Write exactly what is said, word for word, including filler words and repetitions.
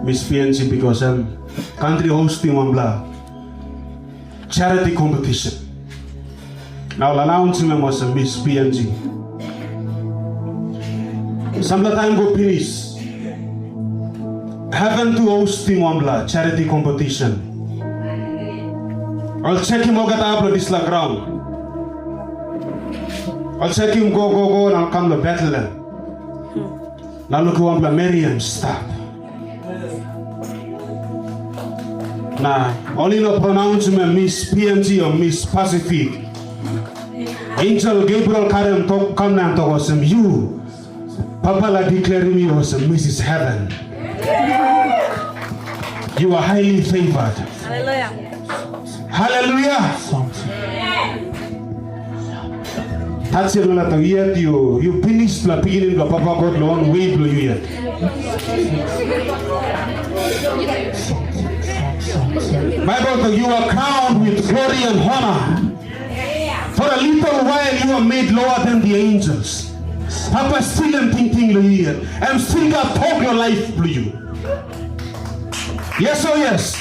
Miss P N G, because em kantri hostim wanpela charity competition. Na ol anaunsim em olsem Miss P N G. Sampela taim go pinis, heaven tu hostim wanpela charity competition. Ol sekim olgeta hap long dispela graun. Ol sekim go go go na ol kam long Betlehem. Na lukim wanpela meri em stap. Na ol i no pronaunsim em Miss P N G o Miss Pacific. Ensel Gabriel karim tok kam na em tok olsem, "Yu, Papa la declarim yu olsem Missus Heaven. You are highly favored." Haleluya. Haleluya. Tasol na tok yet yu, yu pinis la pikinini bilong Papa God long wei bilong yu yet. Bible tok, "You are crowned with glory and honor. For a little while you are made lower than the angels." Papa still em tingting long yu yet. Em still gat tok long laip bilong yu. Yes or yes?